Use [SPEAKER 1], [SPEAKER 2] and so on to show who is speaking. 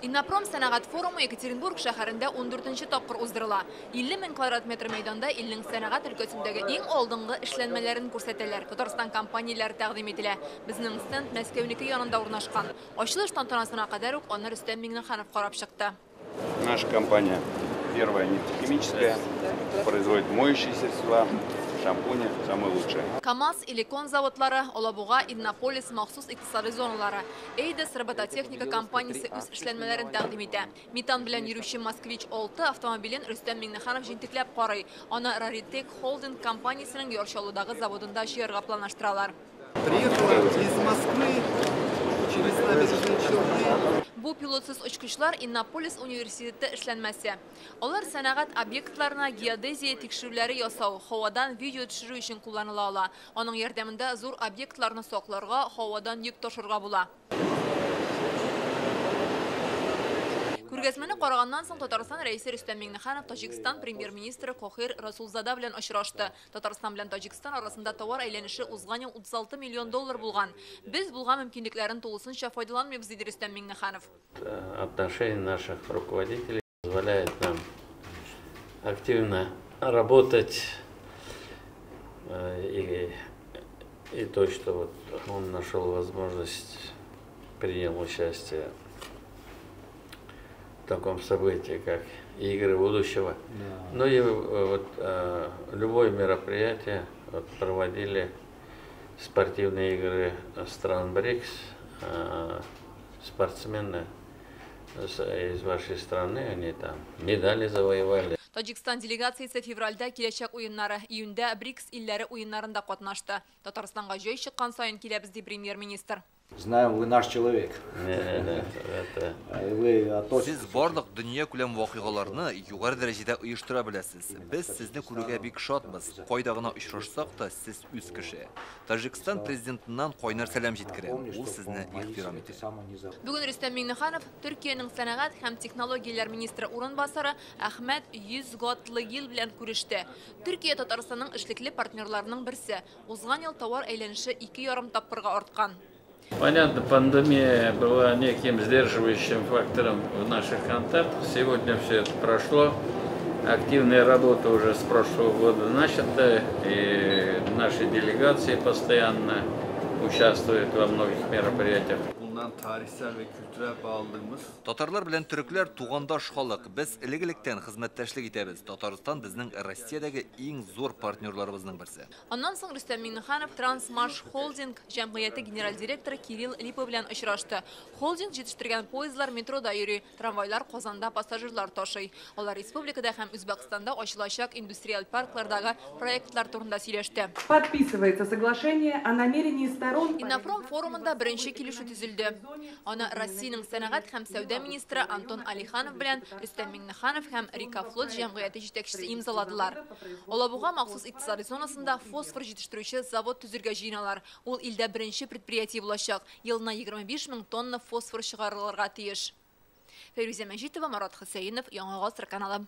[SPEAKER 1] Иннопром сәнәгать форумы Екатеринбург шәһәрендә 14нче тапкыр уздырыла. 50 мең квадрат метр мәйданда илнең сәнәгать өлкәсендәге иң алдынгы эшләнмәләрен күрсәтәләр. Татарстан компанияләре тәкъдим ителә. Безнең стенд Мәскәүнеке янында урнашкан. Ачылыш тантанасына кадәр үк аны Рөстәм Миңнеханов карап чыкты.
[SPEAKER 2] Наша компания первая нефтехимическая, производит моющие средства, шампуни, самое лучшее.
[SPEAKER 1] КАМАЗ, Элекон заводлары, Алабуга, Иннополис махсус икътисади зоналары, Эйдес робототехника компаниясе үз эшләнмәләрен тәкъдим итә. Метан белән йөрүче Москвич-6 автомобилен Рөстәм Миңнеханов җентекләп карый. Аны Раритек Холдинг компаниясенең Яр Чаллыдагы заводында җыярга планлаштыралар.
[SPEAKER 3] Приехала из Москвы через Набережные Челны.
[SPEAKER 1] Бу пилотсыз очкычлар Иннополис университеты эшләнмәсе. Алар сәнәгать объектларына геодезия тикшерүләре ясау, һавадан видео төшерү өчен кулланыла ала. Аның ярдәмендә зур объектларны сакларга, һавадан йөк ташырга була. Күргәзмәне караганнан соң Татарстан Рәисе Рөстәм Миңнеханов Таҗикстан премьер-министры Кохир Расулзада белән очрашты. Татарстан белән Таҗикстан арасында товар әйләнеше узган ел 36 миллион доллар булган. Без булган мөмкинлекләрен тулысынча файдаланмыйбыз, диде Рөстәм Миңнеханов.
[SPEAKER 4] Отношения наших руководителей позволяет нам активно работать, и то, что вот он нашел возможность, принял участие в таком событии, как Игры будущего.
[SPEAKER 5] Да.
[SPEAKER 4] Ну и вот любое мероприятие, вот проводили спортивные игры стран БРИКС, спортсмены из вашей страны, они там медали завоевали.
[SPEAKER 1] Таҗикстан делегациясе февральдә Киләчәк уеннары, июньдә БРИКС илләре уеннарында катнашты. Татарстанга җай чыккан саен киләбез, ди премьер-министр.
[SPEAKER 5] Знаем, вы наш человек.
[SPEAKER 4] Не, это
[SPEAKER 5] Вы относитесь
[SPEAKER 6] Сез барлык дөньякүләм вакыйгаларны югары дәрәҗәдә оештыра беләсез. Без сезне күрүгә бик шатбыз. Кайда гына очрашсак та, сез үз кеше. Таҗикстан президентыннан кайнар сәлам җиткерәм. Ул сезне ихтирам итә.
[SPEAKER 1] Бүген Рөстәм Миңнеханов Төркиянең сәнәгать һәм технологияләр министры урынбасары Әхмәт Йөзгатлыгил белән күреште. Төркия Татарстанның эшлекле партнерларының берсе. Узган ел товар әйләнеше 2,5 тапкырга арткан.
[SPEAKER 4] Понятно, пандемия была неким сдерживающим фактором в наших контактах. Сегодня все это прошло. Активная работа уже с прошлого года начата, и наши делегации постоянно участвуют во многих мероприятиях.
[SPEAKER 3] Bulunan tarihsel ve kültürel bağlılığımız.
[SPEAKER 6] Татарлар белән төрекләр тугандаш халык. Без элек-электән хезмәттәшлек итәбез. Татарстан безнең Россиядәге иң зур партнерларыбызның берсе.
[SPEAKER 1] Аннан соң Рөстәм Миңнеханов Трансмаш Холдинг җәмгыяте генераль директоры Кирилл Липа белән очрашты. Холдинг җитештергән поездлар метрода йөри, трамвайлар Казанда пассажирлар ташый. Алар республикада һәм Үзбәкстанда ачылачак индустриаль парклардагы проектлар турында сөйләште.
[SPEAKER 7] Подписывается соглашение о намерении сторон.
[SPEAKER 1] Иннопром форумында беренче килешү төзелде. Аны Россиянең сәнәгать һәм сәүдә министры Антон Алиханов белән Рөстәм Миңнеханов һәм Рикафлот җәмгыяте җитәкчесе имзаладылар. Алабуга махсус икътисади зонасында фосфор җитештерүче завод төзергә җыеналар. Ул илдә беренче предприятие булачак. Елына 25 мең тонна фосфор чыгарылырга тиеш. Фәйрүзә Мәҗитова, Марат Хөсәенов, Яңа Гасыр каналы.